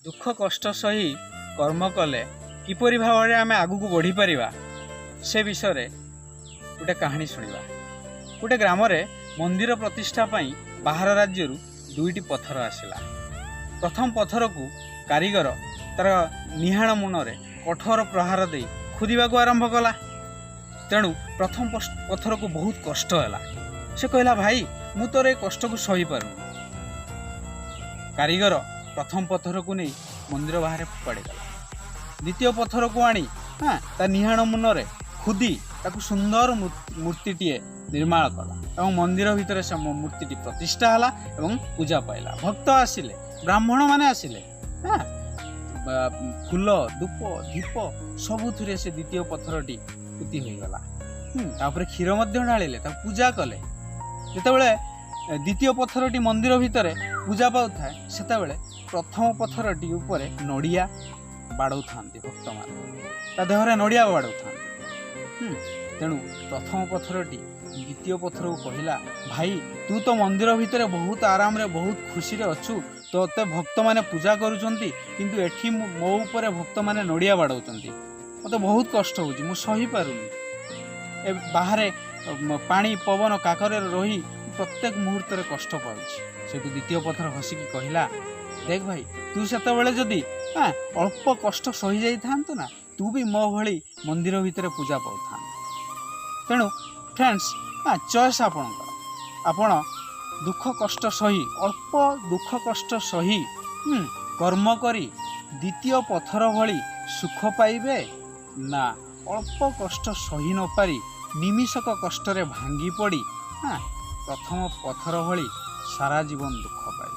ଦୁଃଖ କଷ୍ଟ ସହି କର୍ମ କଲେ କିପରି ଭାବରେ ଆମେ ଆଗକୁ ବଢ଼ିପାରିବା, ସେ ବିଷୟରେ ଗୋଟେ କାହାଣୀ ଶୁଣିବା। ଗୋଟେ ଗ୍ରାମରେ ମନ୍ଦିର ପ୍ରତିଷ୍ଠା ପାଇଁ ବାହାର ରାଜ୍ୟରୁ ଦୁଇଟି ପଥର ଆସିଲା। ପ୍ରଥମ ପଥରକୁ କାରିଗର ତାର ନିହାଣ ମୁନରେ କଠୋର ପ୍ରହାର ଦେଇ ଖୋଦିବାକୁ ଆରମ୍ଭ କଲା। ତେଣୁ ପ୍ରଥମ ପଥରକୁ ବହୁତ କଷ୍ଟ ହେଲା। ସେ କହିଲା, "ଭାଇ, ମୁଁ ତୋର ଏ କଷ୍ଟକୁ ସହିପାରୁନି।" କାରିଗର ପ୍ରଥମ ପଥରକୁ ନେଇ ମନ୍ଦିର ବାହାରେ ଫୋପାଡ଼ି ଦେଲା। ଦ୍ୱିତୀୟ ପଥରକୁ ଆଣି ତା ନିହାଣ ମୁନରେ ଖୁଦି ତାକୁ ସୁନ୍ଦର ମୂର୍ତ୍ତିଟିଏ ନିର୍ମାଣ କଲା ଏବଂ ମନ୍ଦିର ଭିତରେ ସେ ମୂର୍ତ୍ତିଟି ପ୍ରତିଷ୍ଠା ହେଲା ଏବଂ ପୂଜା ପାଇଲା। ଭକ୍ତ ଆସିଲେ, ବ୍ରାହ୍ମଣମାନେ ଆସିଲେ, ଫୁଲ, ଧୂପ, ଦୀପ ସବୁଥିରେ ସେ ଦ୍ୱିତୀୟ ପଥରଟି ପୋତି ହୋଇଗଲା। ତାପରେ କ୍ଷୀର ମଧ୍ୟ ଢାଳିଲେ, ତାକୁ ପୂଜା କଲେ। ଯେତେବେଳେ ଦ୍ୱିତୀୟ ପଥରଟି ମନ୍ଦିର ଭିତରେ ପୂଜା ପାଉଥାଏ, ସେତେବେଳେ ପ୍ରଥମ ପଥରଟି ଉପରେ ନଡ଼ିଆ ବାଡ଼ଉଥାନ୍ତି ଭକ୍ତମାନେ, ତା ଦେହରେ ନଡ଼ିଆ ବାଡ଼ଉଥାନ୍ତି। ତେଣୁ ପ୍ରଥମ ପଥରଟି ଦ୍ୱିତୀୟ ପଥରକୁ କହିଲା, "ଭାଇ, ତୁ ତ ମନ୍ଦିର ଭିତରେ ବହୁତ ଆରାମରେ, ବହୁତ ଖୁସିରେ ଅଛୁ। ତୋତେ ଭକ୍ତମାନେ ପୂଜା କରୁଛନ୍ତି, କିନ୍ତୁ ଏଠି ମୋ ଉପରେ ଭକ୍ତମାନେ ନଡ଼ିଆ ବାଡ଼ଉଛନ୍ତି। ମୋତେ ବହୁତ କଷ୍ଟ ହେଉଛି, ମୁଁ ସହିପାରୁନି। ଏ ବାହାରେ ପାଣି, ପବନ, କାକରରେ ରହି ପ୍ରତ୍ୟେକ ମୁହୂର୍ତ୍ତରେ କଷ୍ଟ ପାଉଛି।" ସେଠୁ ଦ୍ୱିତୀୟ ପଥର ହସିକି କହିଲା, "ଦେଖ ଭାଇ, ତୁ ସେତେବେଳେ ଯଦି ଅଳ୍ପ କଷ୍ଟ ସହିଯାଇଥାନ୍ତୁ ନା, ତୁ ବି ମୋ ଭଳି ମନ୍ଦିର ଭିତରେ ପୂଜା ପାଉଥାନ୍ତୁ।" ତେଣୁ ଫ୍ରେଣ୍ଡସ୍, ଚଏସ୍ ଆପଣଙ୍କର। ଆପଣ ଦୁଃଖ କଷ୍ଟ ସହି, ଅଳ୍ପ ଦୁଃଖ କଷ୍ଟ ସହି କର୍ମ କରି ଦ୍ୱିତୀୟ ପଥର ଭଳି ସୁଖ ପାଇବେ ନା ଅଳ୍ପ କଷ୍ଟ ସହି ନପାରି ନିମିଷକ କଷ୍ଟରେ ଭାଙ୍ଗି ପଡ଼ି ପ୍ରଥମ ପଥର ଭଳି ସାରା ଜୀବନ ଦୁଃଖ ପାଇବେ?